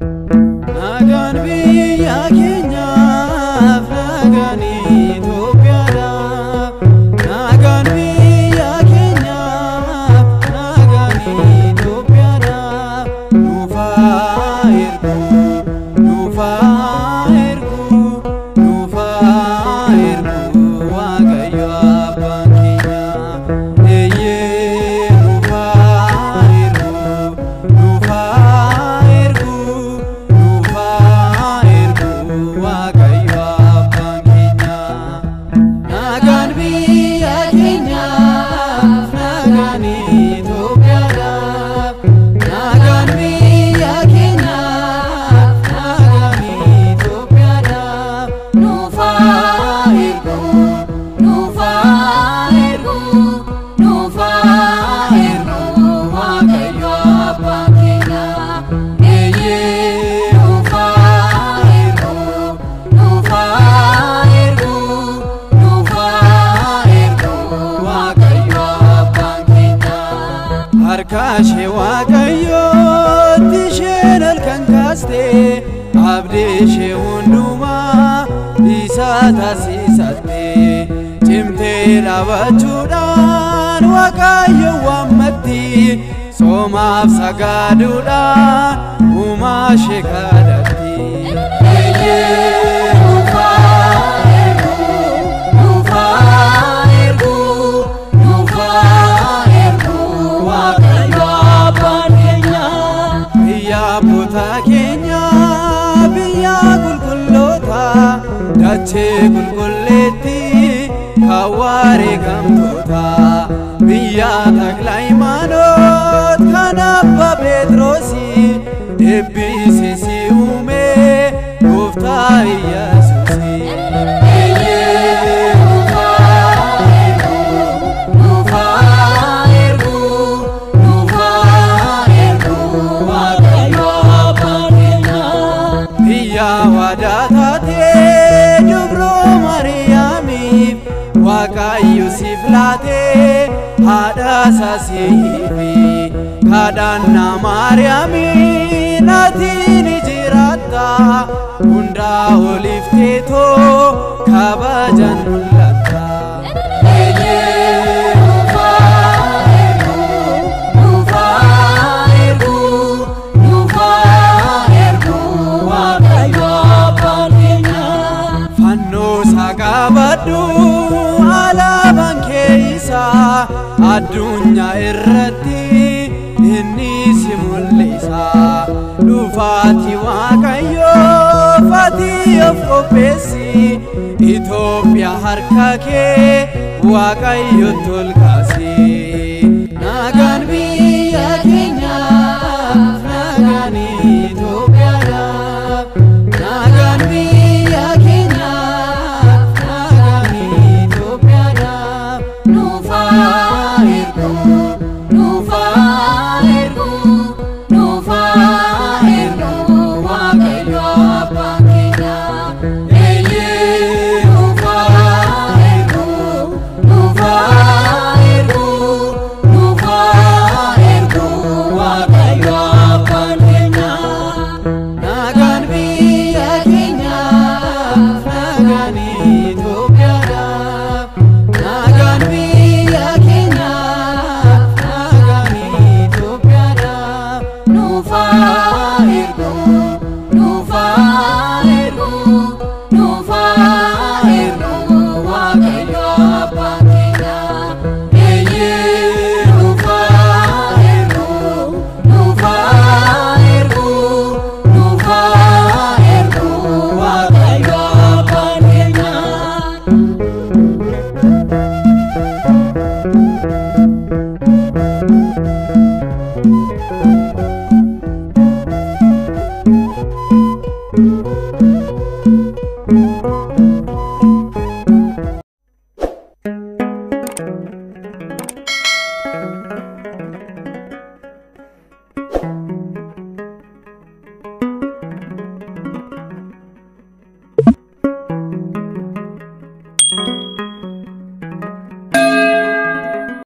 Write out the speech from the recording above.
Nagaan biyya keenyaaf, nagaan Itoophiyaadhaaf. Nagaan biyya keenyaaf, nagaan Itoophiyaadhaaf. Nuuf haa ergu, nuuf haa ergu, nuuf haa ergu Waaqayyo abbaan keenya. Eeyyee nuuf haa ergu, nuuf haa ergu, nuuf haa ergu Waaqayyo abbaan keenya. Nagaan biyya keenyaaf, nagaan Itoophiyaadhaaf. Nagaan biyya keenyaaf, nagaan Itoophiyaadhaaf. Nuuf haa ergu, nuuf haa ergu, nuuf haa ergu Waaqayyo abbaan keenya. Eeyyee Nuuf haa ergu, nuuf haa ergu, nuuf haa ergu Waaqayyo abbaan keenya. Harka ishee Waaqayyootti isheen halkan kaaste, abdii ishee hundumaa isa taasisatte. Cimtee dhaabachuudhaan Waaqayyo waammatti, soomaaf sagaaduudhaan uumaa ishee kadhatti. Eeyyee nuuf haa ergu, nuuf haa ergu, nuuf haa ergu Waaqayyo abbaan keenya. Biyya abboota keenyaa, biyya qulqulloota, dachee qulqulleetti kan wareegamtoota, biyya Takla Hayimaanoot kan Abbaa Phexroosii, eebbisee si uume Gooftaa Iyyasuusii. Eeyyee nuuf haa ergu, nuuf haa ergu, nuuf haa ergu Waaqayyo abbaan keenya. Biyya waadaa taatee dubroo Maariyaamiif Waaqayyo siif laatee haadha isaasiifi kadhannaa Maariyaamiin ati ni jiraatta, hundaa oliif teetoo kabajaan mul'atta. Eeyyee nuuf haa ergu, nuuf haa ergu, nuuf haa ergu Waaqayyo abbaan keenya. Fannoo isaa qabadhu, alaabaan kee isa addunyaa irratti inni si mul'isa. Dhufaati Waaqayyoof ati of qopheessi, Itoophiyaa harka kee Waaqayyotti ol kaasi.